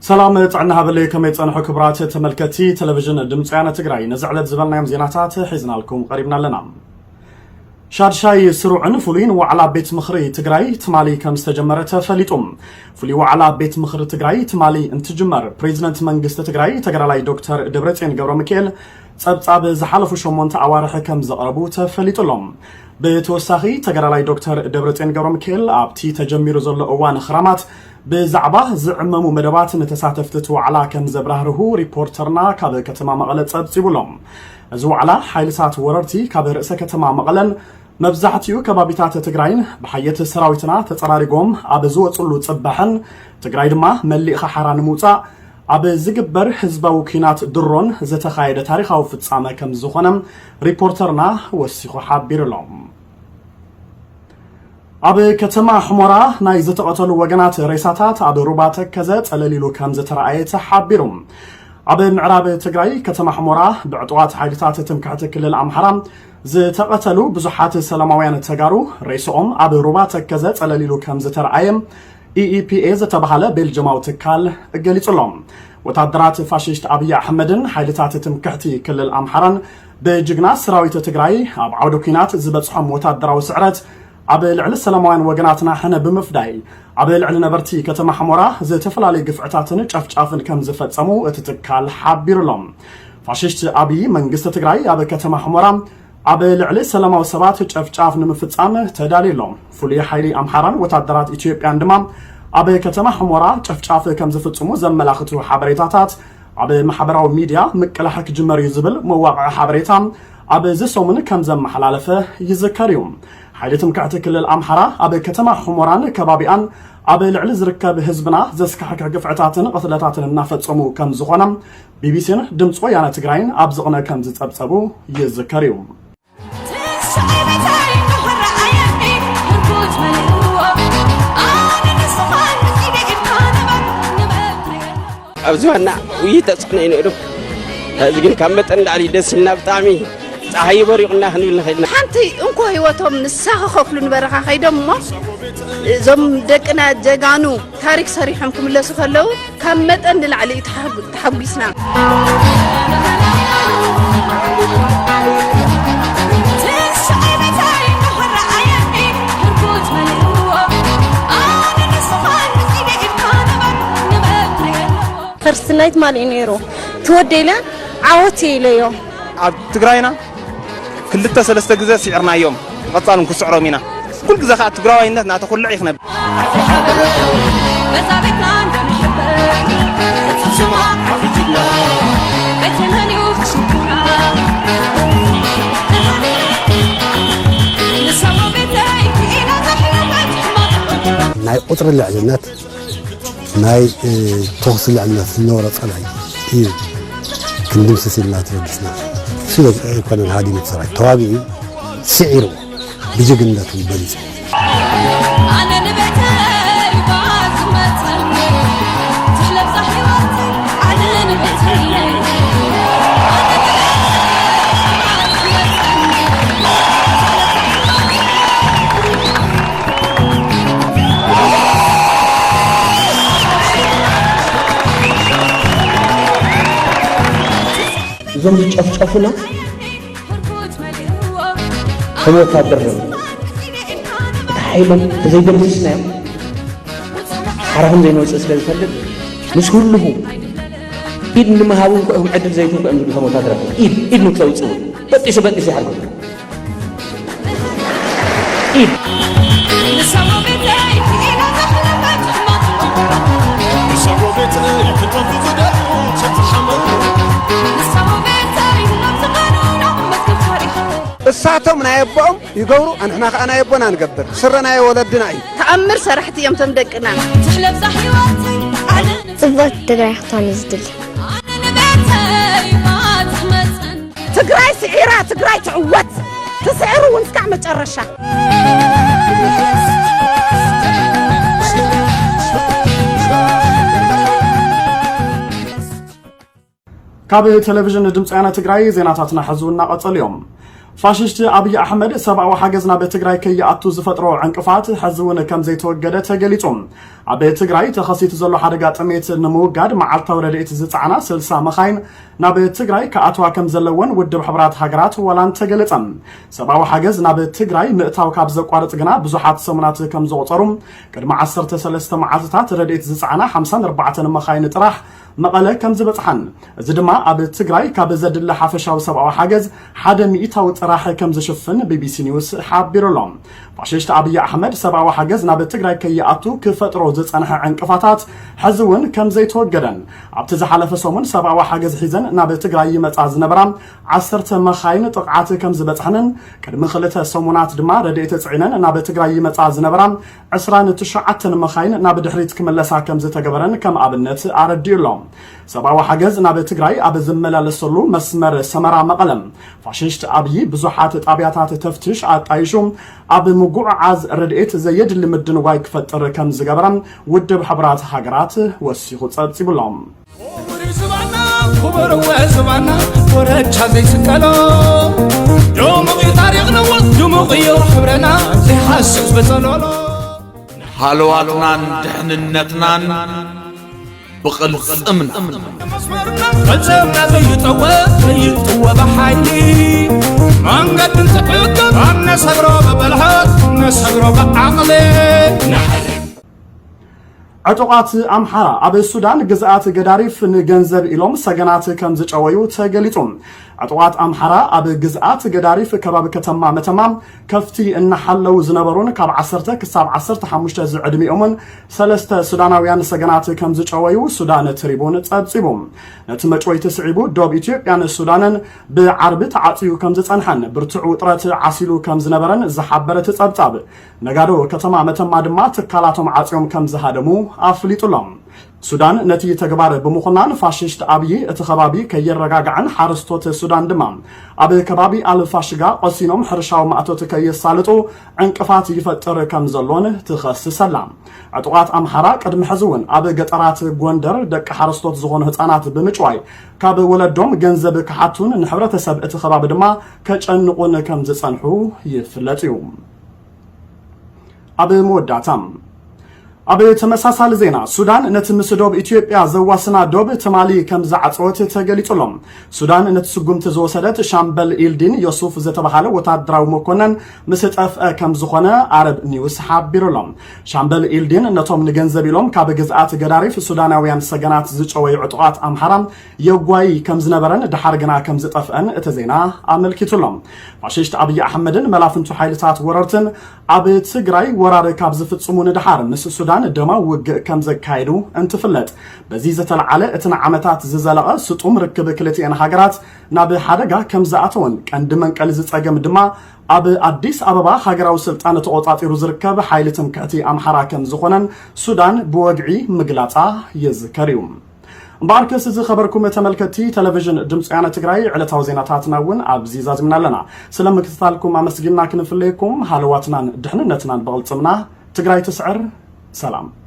ሰላም ጥዕና ሃበለይ፣ ከመይ ጸንሑ ክቡራት ተመልከቲ ቴሌቪዥን ድምፂ ወያነ ትግራይ? ነዚ ዕለት ዝበልናዮም ዜናታት ሒዝናልኩም ቀሪብና ኣለና። ሻድሻይ ስሩዕን ፍሉይን ዋዕላ ቤት ምኽሪ ትግራይ ትማሊ ከም ዝተጀመረ ተፈሊጡ። ፍሉይ ዋዕላ ቤት ምኽሪ ትግራይ ትማሊ እንትጅመር፣ ፕሬዚደንት መንግስቲ ትግራይ ተጋዳላይ ዶክተር ደብረጽዮን ገብረ ሚካኤል ጸብጻብ ዝሓለፉ ሸሞንተ ኣዋርሕ ከም ዘቕረቡ ተፈሊጡ ኣሎ። ብተወሳኺ ተጋዳላይ ዶክተር ደብረጽዮን ገብረ ሚካኤል ኣብቲ ተጀሚሩ ዘሎ እዋን ኽራማት ብዛዕባ ዝዕመሙ መደባት ንተሳተፍቲ እቲ ዋዕላ ከም ዘብራህርሁ ሪፖርተርና ካብ ከተማ መቐለ ጸብጺቡ ኣሎ። እዚ ዋዕላ ሓይልታት ወረርቲ ካብ ርእሰ ከተማ መቐለን መብዛሕትኡ ከባቢታት ትግራይን ብሓየት ሰራዊትና ተጸራሪጎም ኣብ ዝወጽሉ ጽባሕን ትግራይ ድማ መሊእኻ ሓራ ንምውጻእ ኣብ ዝግበር ህዝባዊ ኲናት ድሮን ዝተኻየደ ታሪኻዊ ፍጻመ ከም ዝኾነ ሪፖርተርና ወሲኹ ሓቢሩ ኣሎ። ኣብ ከተማ ሕሞራ ናይ ዝተቐተሉ ወገናት ሬሳታት ኣብ ሩባ ተከዘ ጸለል ኢሉ ከም ዝተረኣየ ተሓቢሩ። ኣብ ምዕራብ ትግራይ ከተማ ሕሞራ ብዕጡቓት ሓይልታት ትምክሕቲ ክልል ኣምሓራ ዝተቐተሉ ብዙሓት ሰላማውያን ተጋሩ ሬስኦም ኣብ ሩባ ተከዘ ጸለል ኢሉ ከም ዝተረኣየ ኢኢፒኤ ዝተባሃለ ቤልጅማዊ ትካል ገሊጹ ኣሎ። ወታደራት ፋሽስት ኣብይ ኣሕመድን ሓይልታት ትምክሕቲ ክልል ኣምሓራን ብጅግና ሰራዊት ትግራይ ኣብ ዓውደ ኲናት ዝበጽሖም ወታደራዊ ስዕረት ኣብ ልዕሊ ሰላማውያን ወገናትና ሕነ ብምፍዳይ ኣብ ልዕሊ ነበርቲ ከተማ ሕሞራ ዝተፈላለዩ ግፍዕታትን ጨፍጫፍን ከም ዝፈጸሙ እቲ ትካል ሓቢሩ ኣሎ። ፋሽስት ኣብይ መንግስቲ ትግራይ ኣብ ከተማ ሕሞራ ኣብ ልዕሊ ሰላማዊ ሰባት ጨፍጫፍ ንምፍጻም ተዳልዩ ኣሎ። ፍሉይ ሓይሊ ኣምሓራን ወታደራት ኢትዮጵያን ድማ ኣብ ከተማ ሕሞራ ጨፍጫፍ ከም ዝፍጽሙ ዘመላኽቱ ሓበሬታታት ኣብ ማሕበራዊ ሚድያ ምቅላሕ ክጅመር እዩ ዝብል መዋቕዒ ሓበሬታ ኣብዚ ሰሙን ከም ዘመሓላለፈ ይዝከር እዩ። ሓይሊ ትምክሕቲ ክልል ኣምሓራ ኣብ ከተማ ሕሞራን ከባቢኣን ኣብ ልዕሊ ዝርከብ ህዝብና ዘስካሕክሕ ግፍዕታትን ቅትለታትን እናፈጸሙ ከም ዝኾነ ቢቢሲን ድምፂ ወያነ ትግራይን ኣብ ዝቕነ ከም ዝጸብጸቡ ይዝከር እዩ። ኣብዚ ዋና ውይይት ተጽዕኖ እዩ ነይሩ። እዚ ግን ካብ መጠን ንላዕሊ ደስ ኢልና ብጣዕሚ ጸሓይ በሪቑና ክንብል ንኽእል ኢና። ሓንቲ እንኮ ህይወቶም ንሳ ክኸፍሉ ንበረኻ ከይዶም እሞ እዞም ደቅና ጀጋኑ ታሪክ ሰሪሖም ክምለሱ ከለዉ ካብ መጠን ንላዕሊ እዩ ተሓጉ-፣ ተሓጒስና። ፈርስት ናይት ማሊኡ ነይሩ። ትወደይ ኢለ ዓወት እየ ኢለዮ። ኣብ ትግራይና ክልተ ሰለስተ ግዜ ስዒርናዮም፣ ብቐጻል እውን ክስዕሮም ኢና። ኩሉ ግዜ ከኣ ትግራዋይነት እናተኹልዐ እዩ ክነብር። ናይ ቁጽሪ ልዕልነት ናይ፣ እ፣ ተኹሲ ልዕልነት ዝነበሮ ጸላኢ እዩ ክንድምስስ ኢልና ተበጊስና። እሱ ኣይኮነን ሃዲሙ እቲ ሰራዊት፣ ተዋጊኡ፣ ስዒሩ፣ ብጅግንነቱ በሊጹ። እዞም ዝጨፍጨፉና ከም ወታደር እዮም። እቲ ሓይሎም ተዘይደምስስናዮም ሓራኹም ዘይንወፅእ ስለ ዝፈልጥ ምስ ህልኹ ኢድ ንምሃብ እንኳ እዮም ዕድል ዘይትህቡ እዮም ዝብሉ። ከም ወታደራት ኢድ ኢድ ንክተውፅኡ በጢሱ በጢሱ ይሓርኩም። ኢድ እሳቶም ናይ ኣቦኦም ይገብሩ፣ ኣንሕና ከኣ ናይ ኣቦና ንገብር። ስረ ናይ ወለድና እዩ። ተኣምር ሰራሕቲ እዮም እቶም ደቅና። ጽብቕቲ ትግራይ ክትኮን እዩ ዝድሊ። ትግራይ ስዒራ፣ ትግራይ ትዕወት። ትስዕሩ እውን እስካዕ መጨረሻ። ካብ ቴሌቪዥን ድምፂ ወያነ ትግራይ ዜናታትና ሕዚ እናቐጸሉ እዮም። ፋሽስት ኣብይ ኣሕመድ ሰብኣዊ ሓገዝ ናብ ትግራይ ከይኣቱ ዝፈጥሮ ዕንቅፋት ሕዚ እውን ከም ዘይተወገደ ተገሊጹ። ኣብ ትግራይ ተኸሲቱ ዘሎ ሓደጋ ጥሜት ንምውጋድ መዓልታዊ ረድኤት ዝጸዓና ስልሳ መኻይን ናብ ትግራይ ክኣትዋ ከም ዘለወን ውድብ ሕቡራት ሃገራት ዋላ እንተገለጸ፣ ሰብኣዊ ሓገዝ ናብ ትግራይ ምእታው ካብ ዘቋርጽ ግና ብዙሓት ሰሙናት ከም ዘቑጸሩ፣ ቅድሚ ዓሰርተ ሰለስተ መዓልትታት ረድኤት ዝጸዓና ሓምሳን ኣርባዕተን መኻይን ጥራሕ መቐለ ከም ዝበጽሓን፣ እዚ ድማ ኣብ ትግራይ ካብ ዘድሊ ሓፈሻዊ ሰብኣዊ ሓገዝ ሓደ ሚእታዊ ጥራሕ ከም ዝሽፍን ቢቢሲ ኒውስ ሓቢሩ ኣሎ። ፋሽስት ኣብይ ኣሕመድ ሰብኣዊ ሓገዝ ናብ ትግራይ ከይኣቱ ክፈጥሮ ዝጸንሐ ዕንቅፋታት ሕዚ እውን ከም ዘይተወገደን፣ ኣብቲ ዝሓለፈ ሰሙን ሰብኣዊ ሓገዝ ሒዘን ናብ ትግራይ ይመጻ ዝነበራ ዓሰርተ መኻይን ጥቕዓት ከም ዝበጽሐንን፣ ቅድሚ ክልተ ሰሙናት ድማ ረድኤት ጽዒነን ናብ ትግራይ ይመጻ ዝነበራ ዕስራን ትሽዓተን መኻይን ናብ ድሕሪት ክምለሳ ከም ዝተገበረን ከም ኣብነት ኣረዲኡ ኣሎ። ሰብኣዊ ሓገዝ ናብ ትግራይ ኣብ ዝመላለሰሉ መስመር ሰመራ መቐለ ፋሽስት ኣብይ ብዙሓት ጣብያታት ተፍትሽ ኣጣይሹ ኣብ ምጉዕዓዝ ረድኤት ዘየድሊ ምድንጓይ ክፈጥር ከም ዝገበረ ውድብ ሕቡራት ሃገራት ወሲኹ ጸብጺቡ ኣሎ። ክቡር እወ ዝባና ወረቻ ዘይስቀሎ ድሙቕ እዩ ታሪኽና እወ ድሙቕ እዩ ሕብረና ዘይሓስብ በጸሎሎ። ሃለዋትናን ድሕንነትናን ብቕልጽምና። መስመርና ቅልጽምና ዘይጠወ ዘይጥወ ብሓይሊ መንገድን ትዕግም ኣነሰግሮ ብብልሓት ነሰግሮ ብዓቕሊ። ዕጡቓት ኣምሓራ ኣብ ሱዳን ግዝኣት ገዳሪፍ ንገንዘብ ኢሎም ሰገናት ከም ዝጨወዩ ተገሊጹ። ዕጡቓት ኣምሓራ ኣብ ግዝኣት ገዳሪፍ ከባቢ ከተማ መተማ ከፍቲ እናሓለዉ ዝነበሩን ካብ ዓሰርተ ክሳብ ዓሰርተ ሓሙሽተ ዝዕድሚኦምን ሰለስተ ሱዳናውያን ሰገናት ከም ዝጨወዩ ሱዳን ትሪቡን ጸብጺቡ። ነቲ መጭወይቲ ስዒቡ ዶብ ኢትዮጵያን ሱዳንን ብዓርቢ ተዓጽዩ ከም ዝጸንሐን ብርቱዕ ውጥረት ዓሲሉ ከም ዝነበረን ዝሓበረ እቲ ጸብጻብ፣ ነጋዶ ከተማ መተማ ድማ ትካላቶም ዓጽዮም ከም ዝሃደሙ ኣፍሊጡ ኣሎ። ሱዳን ነቲ ተግባር ብምኹናን ፋሽስት ኣብይ እቲ ከባቢ ከየረጋግዐን ሓረስቶት ሱዳን ድማ ኣብ ከባቢ ኣልፋሽጋ ቆሲኖም ሕርሻዊ ማእቶት ከየሳልጡ ዕንቅፋት ይፈጥር ከም ዘሎን ትኸስስ ኣላ። ዕጡቓት ኣምሓራ ቅድሚ ሕዚ እውን ኣብ ገጠራት ጎንደር ደቂ ሓረስቶት ዝኾኑ ህፃናት ብምጭዋይ ካብ ወለዶም ገንዘብ ክሓቱን ንሕብረተሰብ እቲ ከባቢ ድማ ከጨንቑን ከም ዝጸንሑ ይፍለጥ እዩ። ኣብ መወዳእታ፣ ኣብ ተመሳሳሊ ዜና፣ ሱዳን ነቲ ምስ ዶብ ኢትዮጵያ ዘዋስና ዶብ ትማሊ ከም ዝዓጸወት ተገሊጹ ኣሎ። ሱዳን ነቲ ስጉምቲ ዝወሰደት ሻምበል ኢልዲን ዮሱፍ ዝተባሃለ ወታደራዊ መኮነን ምስ ጠፍአ ከም ዝኾነ ኣረብ ኒውስ ሓቢሩ ኣሎ። ሻምበል ኢልዲን ነቶም ንገንዘብ ኢሎም ካብ ግዝኣት ገዳሪፍ ሱዳናውያን ሰገናት ዝጨወዩ ዕጡቓት ኣምሓራ የጓይ ከም ዝነበረን ድሓር ግና ከም ዝጠፍአን እቲ ዜና ኣመልኪቱ ኣሎ። ፋሽስት ኣብይ ኣሕመድን መላፍንቱ ሓይልታት ወረርትን ኣብ ትግራይ ወራር ካብ ዝፍጽሙ ንድሓር ምስ ሱዳን ደማዊ ውግእ ከም ዘካየዱ እንትፍለጥ፣ በዚ ዝተለዓለ እቲ ንዓመታት ዝዘለቐ ስጡም ርክብ ክልቲኤን ሃገራት ናብ ሓደጋ ከም ዝኣተወን ቀንዲ መንቀሊ ዝጸገም ድማ ኣብ ኣዲስ ኣበባ ሃገራዊ ስልጣን ተቖጻጺሩ ዝርከብ ሓይሊ ትምክሕቲ ኣምሓራ ከም ዝኾነን ሱዳን ብወግዒ ምግላጻ ይዝከር እዩ። እምበኣርከስ ዝኸበርኩም ተመልከትቲ ቴሌቪዥን ድምፂ ወያነ ትግራይ፣ ዕለታዊ ዜናታትና እውን ኣብዚ ዛዚምና ኣለና። ስለ ምክትታልኩም ኣመስጊንና ክንፍለየኩም፣ ሃለዋትናን ድሕንነትናን ብቕልፅምና። ትግራይ ትስዕር። ሰላም።